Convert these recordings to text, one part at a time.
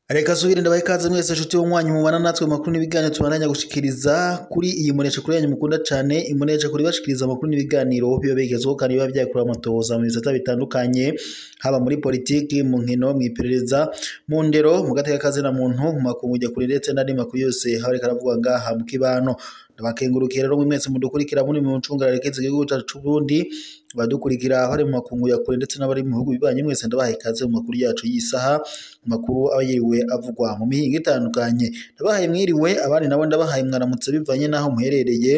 Reka subire ndabahe ikaze mwese nshuti y'umwanyu mubana natwe makuru n'ibiganiro tubandanya gushikiriza kuri iyi munesha kuri yanyu mukunda cane. Imunesha kuri bashikiriza amakuru n'ibiganiro biba bigezweho kandi biba byakura amatohoza mu bisata bitandukanye, haba muri politiki, mu nkino, mu iperereza, mu ndero, mu gateka kazina muntu, mu makungu ujya kure ndetse n'andi makuru yose haba ariko aravugwa ngaha mu kibano. Ndabakengurukiye rero mwese mudukurikira muri mu ncungararikeze igihugu cacu c'Uburundi, abadukurikira bari mu makungu ya kure ndetse n'abari mu bihugu bibanyi, mwese ndabaha ikaze mu makuru yacu y'isaha, amakuru aba yiriwe avugwa mu mihingo itandukanye. Ndabahaye mwiriwe, abandi nabo ndabahaye mwaramutse bivanye n'aho muherereye.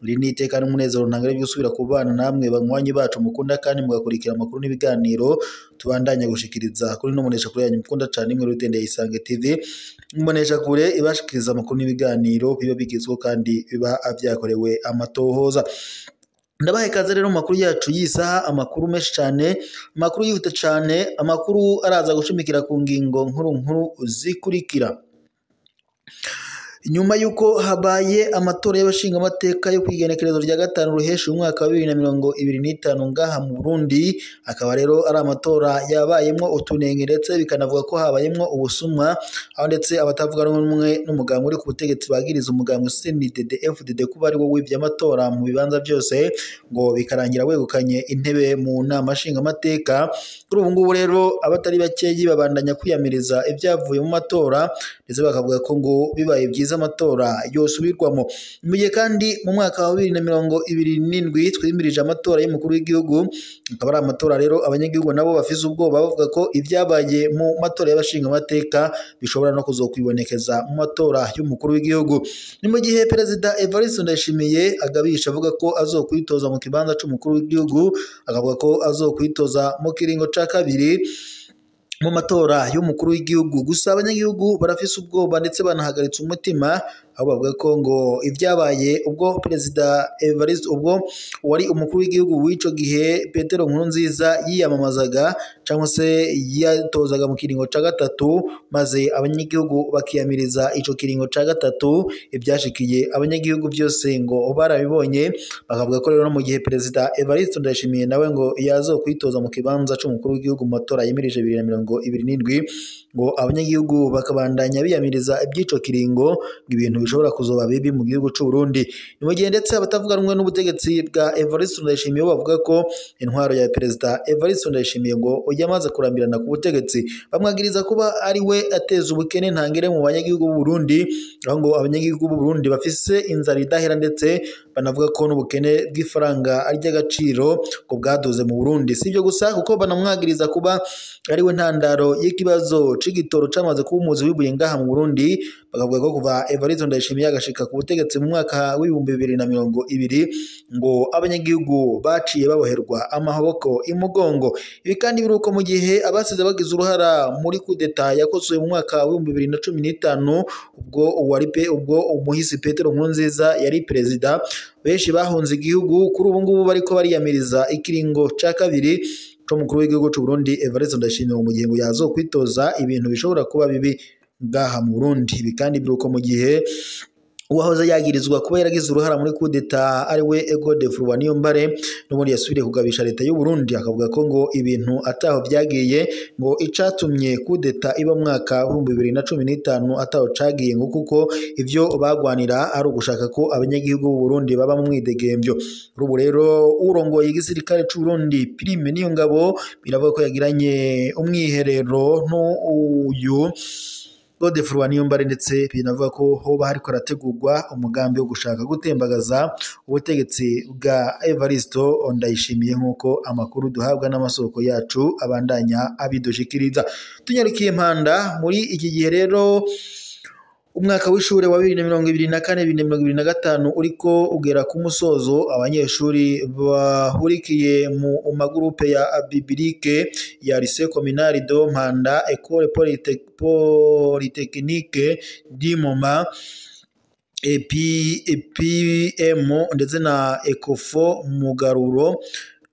Iri ni iteka n'umunezero ntangere byo gusubira kubana namwe banywanyi bacu mukunda kandi mugakurikira amakuru n'ibiganiro tubandanya gushikiriza kuri no munesha kure yanyu mukunda cane imwe rutende Isange TV. Munesha kure ibashikiriza amakuru n'ibiganiro biba bigezweho kandi biba vyakorewe amatohoza. Ndabaha ikaze rero mu makuru yacu y'isaha, amakuru menshi cane, amakuru yihuta cane, amakuru araza gushimikira ku ngingo nkuru nkuru zikurikira. Nyuma yuko habaye amatora y'abashingamateka yo kw'igenekerezo rya 5 ruheshi umwaka wa 2025 ngaha mu Burundi, akaba rero ari amatora yabayemwo utunenge ndetse bikanavuga ko habayemwo ubusumwa, aho ndetse abatavuga rumwe n'umugambwe uri ku butegetsi bagiriza umugambwe CNDD FDD kuba ari wo wivye amatora mu bibanza byose, ngo bikarangira wegukanye intebe mu nama nshingamateka. Kuri ubu ngubu rero abatari bakeyi babandanya kwiyamiriza ibyavuye mu matora, ndetse bakavuga ko ngo bibaye byiza amatora yosubirwamo. Mu gihe kandi mu mwaka wa 2027 twimirije amatora y'umukuru w'igihugu, akaba ari amatora rero abanyagihugu nabo bafise ubwoba bavuga ko ibyabaye mu matora y'abashingamateka bishobora no kuzokwibonekeza mu matora y'umukuru w'igihugu. Ni mu gihe Perezida Evariste Ndayishimiye agabisha avuga ko azokwitoza mu kibanza c'umukuru w'igihugu, akavuga ko azokwitoza mu kiringo ca kabiri mu matora y'umukuru w'igihugu. Gusa abanyagihugu barafise ubwoba ndetse banahagaritse umutima, aho bavuga ko ngo ibyabaye ubwo Perezida Evariste, ubwo wari umukuru w'igihugu w'ico gihe Petero Nkurunziza yiyamamazaga cyangwa se yatozaga mu kiringo ca gatatu, maze abanyagihugu bakiyamiriza ico kiringo ca gatatu, ibyashikiye abanyagihugu byose ngo barabibonye. Bakavuga ko rero mu gihe Perezida Evariste Ndayishimiye nawe ngo yazokwitoza mu kibanza c'umukuru w'igihugu mu matora yimirije 2027, ngo abanyagihugu bakabandanya biyamiriza iby'ico kiringo, ibintu bishobora kuzoba bibi mu gihugu c'u Burundi. Ni mu gihe ndetse abatavuga rumwe n'ubutegetsi bwa Evariste Ndayishimiye bavuga ko intwaro ya Perezida Evariste Ndayishimiye ngo yamaze kurambirana ku butegetsi, bamwagiriza kuba ari we ateza ubukene ntangere mu banyagihugu b'u Burundi, aho ngo abanyagihugu b'u Burundi bafise inzara idahera, ndetse banavuga ko n'ubukene bw'ifaranga ari ry'agaciro ngo bwaduze mu Burundi. Si ibyo gusa, kuko banamwagiriza kuba ari we ntandaro y'ikibazo c'igitoro camaze kuba umuzi w'ibuye ngaha mu Burundi. Bakavuga ko kuva Evariste Ndayishimiye agashika ku butegetsi mu mwaka w'2020 ngo abanyagihugu baciye baboherwa amaboko imugongo. Ibi kandi biruko mu gihe abasize bagize uruhara muri kudeta yakozwe mu mwaka w'2015, ubwo uwari ubwo umuhisi Petero Nkurunziza yari perezida, benshi bahunze igihugu. Kuri ubu ngubu bariko bariyamiriza ikiringo ca kabiri c'umukuru w'igihugu c'u Burundi Evariste Ndayishimiye, mu gihe ngo yazokwitoza ibintu bishobora kuba bibi ngaha mu Burundi. Ibi kandi biruko mu gihe uwahoze yagirizwa kuba yaragize uruhara muri kudeta ari we Godefroid Niyombare n'ubundi yasubiriye kugabisha leta y'u Burundi, akavuga ko ngo ibintu ataho byagiye, ngo icatumye kudeta iba mwaka wa 2015 ataho cagiye, ngo kuko ivyo bagwanira ari ugushaka ko abanyagihugu b'u Burundi baba mu mwidegembyo. Ubu rero urongoye igisirikare c'u Burundi Prime Niyongabo biravuga ko yagiranye umwiherero n'uyu Godefroid Niyombare, ndetse binavuga ko hoba hariko harategurwa umugambi wo gushaka gutembagaza ubutegetsi bwa Evariste Ndayishimiye, nk'uko amakuru duhabwa n'amasoko yacu abandanya abidushikiriza. Tunyarukiye Mpanda, muri iki gihe rero umwaka w'ishure wa 2024 2025 uriko ugera ku musozo, abanyeshuri bahurikiye mu magurupe ya bibilike ya Lycée Communal de Mpanda, École Polytechnique du Moma, EPM ndetse na Ecofo Mugaruro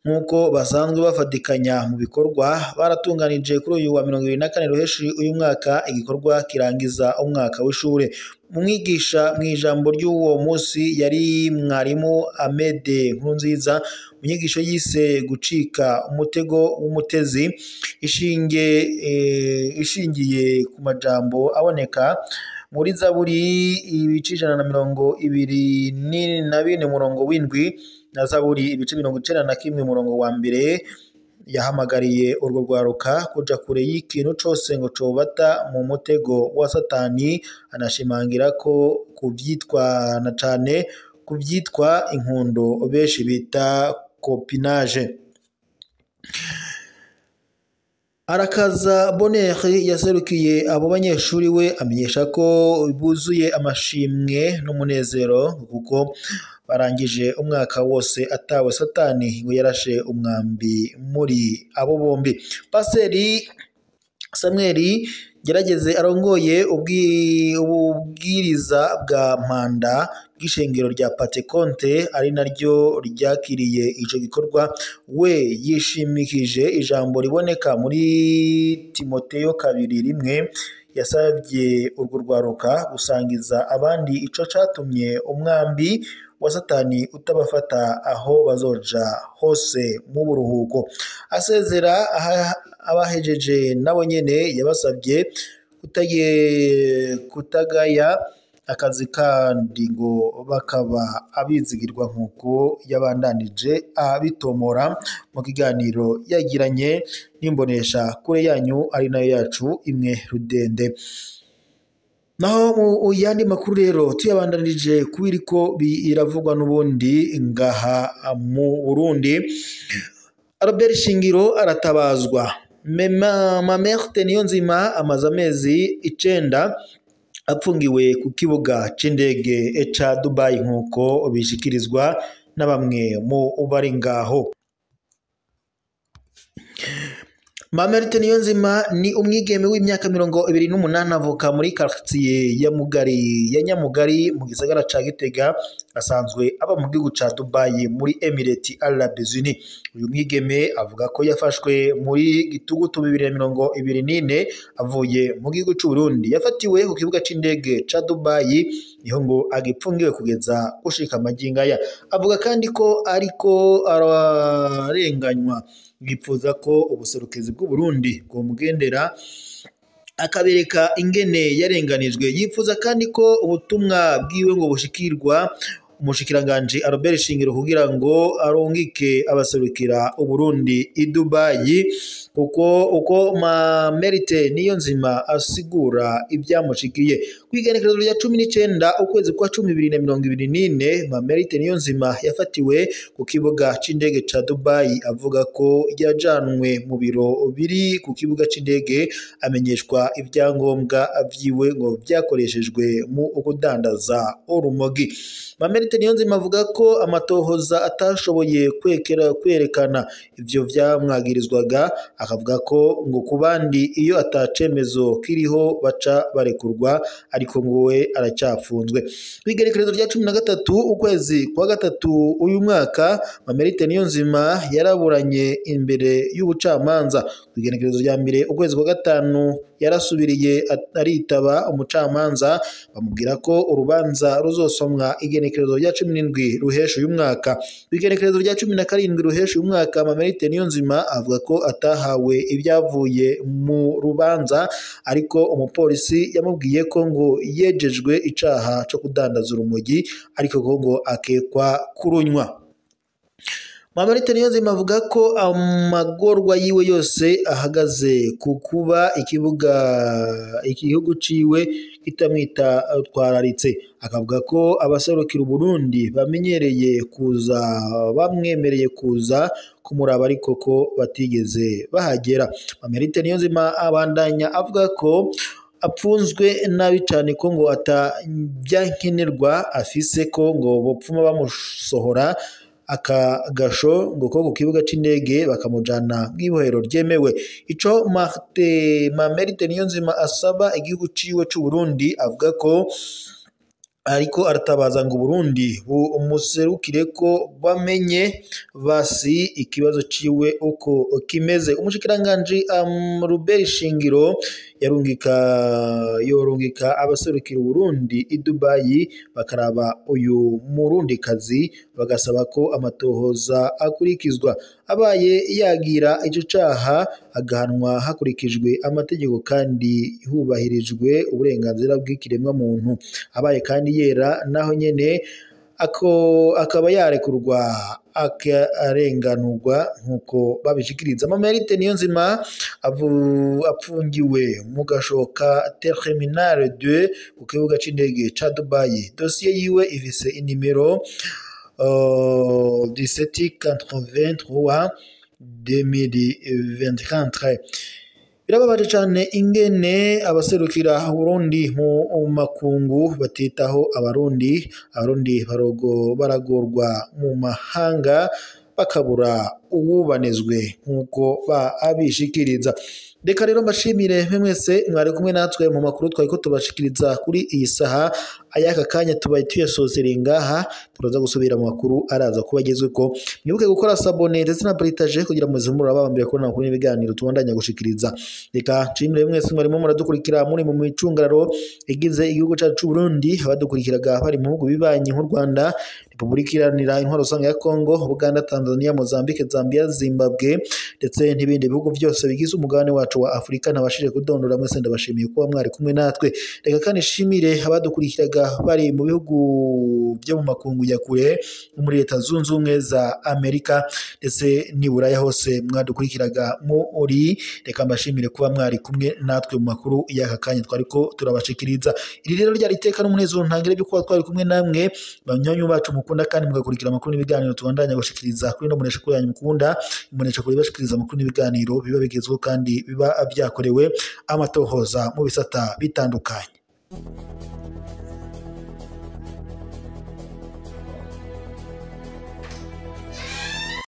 nk'uko basanzwe bafatikanya mu bikorwa, baratunganije kuri uyu wa 24 Ruheshi uyu mwaka igikorwa kirangiza umwaka w'ishure. Umwigisha mw'ijambo ry'uwo musi yari mwarimu Amede Nkurunziza, mu nyigisho yise gucika umutego w'umutezi, ishingiye ku majambo aboneka muri Zaburi ibice 124 umurongo w'7 na Zaburi ibice 91 umurongo wa 1, yahamagariye urwo rwaruka kuja kure y'ikintu cose ngo cobata mu mutego wa Satani, anashimangira ko kuvyitwa na cane kuvyitwa inkundo benshi bita copinage. Arakaza Bonheur yaserukiye abo banyeshuri we amenyesha ko buzuye amashimwe n'umunezero kuko barangije umwaka wose atawe Satani ngo yarashe umwambi muri abo bombi. Paseri Samuel Gerageze arongoye ububwiriza bwa Mpanda bw'ishengero rya Patekonte ari naryo ryakiriye ico gikorwa, we yishimikije ijambo riboneka muri Timoteyo 2:1, yasabye urwo rwaruka gusangiza abandi ico catumye umwambi wa Satani utabafata aho bazoja hose mu buruhuko. Asezera abahejeje nabo nyene yabasabye kutagaya akazi kandi ngo bakaba abizigirwa nk'uko yabandanije abitomora mu kiganiro yagiranye n'imbonesha kure yanyu ari nayo yacu imwe rudende. Naho mu yandi makuru rero tuyabandanije kubiriko biravugwa n'ubundi ngaha mu Burundi, Albert Shingiro aratabazwa. Mamerte Niyonzima amaze amezi 9 apfungiwe ku kibuga c'indege ca Dubai nk'uko bishikirizwa na bamwe mu bari ngaho. Mamerte Niyonzima ni umwigeme w'imyaka 28 avuka muri quartier ya Mugari ya Nyamugari mu gisagara ca Gitega, asanzwe aba mu gihugu ca Dubai muri Emirati Arabes Unis. Uyu mwigeme avuga ko yafashwe muri gitugutu 2024 avuye mu gihugu c'u Burundi. Yafatiwe ku kibuga c'indege ca Dubai niho ngo agipfungiwe kugeza gushika magingo aya. Avuga kandi ko ariko ararenganywa, yipfuza ko ubuserukizi bw'u Burundi bwomugendera akabereka ingene yarenganijwe. Yipfuza kandi ko ubutumwa bwiwe ngo bushikirwa umushikiranganji Albert Shingiro kugira ngo arungike abaserukira Uburundi i Dubai, kuko uko Mamerite Niyonzima asigura ibyamushikiye. Kw'igenekerezo rya 19 ukwezi kwa 10 2024, Mamerite Niyonzima yafatiwe ku kibuga c'indege ca Dubai avuga ko yajanwe mu biro biri ku kibuga c'indege amenyeshwa ibyangombwa vyiwe ngo vyakoreshejwe mu kudandaza urumogi. Mamerite Niyonzima avuga ko amatohoza atashoboye kwerekana ivyo vyamwagirizwaga, akavuga ko ngo ku bandi iyo atacemezo kiriho baca barekurwa, ariko ngo we aracyafunzwe. Kw'igenekerezo rya 13 ukwezi kwa 3 uyu mwaka, Mamerite Niyonzima yaraburanye imbere y'ubucamanza. Kw'igenekerezo rya 1 ukwezi kwa 5 yarasubiriye aritaba umucamanza, bamubwira ko urubanza ruzosomwa igenekerezo rya 17 Ruheshi uyu mwaka. Kw'igenekerezo rya 17 Ruheshi uyu mwaka, Mamerite Niyonzima avuga ko atahawe ibyavuye mu rubanza, ariko umupolisi yamubwiye ko ngo yejejwe icaha co kudandaza urumogi, ariko ko ngo akekwa kurunywa. Mamerite Niyonzima avuga ko amagorwa yiwe yose ahagaze ku kuba igihugu ciwe kitamwita twararitse. Akavuga ko abaserukira Uburundi bamenyereye kuza bamwemereye kuza kumuraba ariko ko batigeze bahagera. Mamerite Niyonzima abandanya avuga ko apfunzwe nabi cane ko ngo atabyankenerwa afise, ko ngo bopfuma bamusohora akagasho ngo ko ku kibuga c'indege bakamujana mw'ibohero ryemewe. Ico Mamerite Niyonzima asaba igihugu ciwe c'u Burundi, avuga ko ariko aratabaza ngo Burundi bumuserukire ko bamenye basi ikibazo ciwe uko kimeze. Umushikiranganji Robert Shingiro yorungika abaserukira Burundi i Dubai bakaraba uyu murundikazi, bagasaba ko amatohoza akurikizwa. Abaye yagira ico caha agahanwa hakurikijwe amategeko kandi hubahirijwe uburenganzira bw'ikiremwa muntu. Abaye kandi yera naho nyene akaba yarekurwa akarenganurwa nkuko babishikiriza. Mamerite Niyonzima apfungiwe mu gashoka Terminal 2 ku kibuga c'indege ca Dubai. Dosiye yiwe ifise inimero 1783 2024. Birababaje cane ingene abaserukira Burundi mu makungu batitaho Abarundi. Abarundi baragorwa mu mahanga bakabura uwubanezwe nkuko abishikiriza. Reka rero mbashimire mwese mwari kumwe natwe mu makuru twariko tubashikiriza kuri iyi saha. Ayaka kanya tubaye tuyasozereye ngaha, turaza gusubira mu makuru araza kuba agezweko. Mwibuke gukora sabone ndetse na partage kugira muze muraba mbere kubona amakuru n'ibiganiro tubandanya gushikiriza. Reka nshimire mwese mwarimo muradukurikira muri mu micungararo igize igihugu cacu c'u Burundi, abadukurikiraga bari mu bihugu bibanyi nk'u Rwanda, Repubulika Iharanira Intwaro Rusange ya Kongo, Uganda, Tanzania, Mozambique, Zambia, Zimbabwe ndetse n'ibindi bihugu byose bigize umugabane wacu wa Afurika ntabashije kudondora. Mwese ndabashimiye kuba mwari kumwe natwe. Reka kandi nshimire abadukurikiraga bari mu bihugu byo mu makungu ya kure, muri Leta Zunze Ubumwe za Amerika ndetse n'i Buraya hose mwadukurikiraga muri. Reka mbashimire kuba mwari kumwe natwe mu makuru y'aka kanya twariko turabashikiriza. Iri rero ryari iteka n'umunezero ntangire byo kuba twari kumwe namwe banywanyi bacu mukunda kandi mugakurikira amakuru n'ibiganiro tubandanya gushikiriza kuri ino mboneshakure yanyu mukunda, imboneshakure ibashikiriza amakuru n'ibiganiro biba bigezweho kandi biba byakorewe amatohoza mu bisata bitandukanye.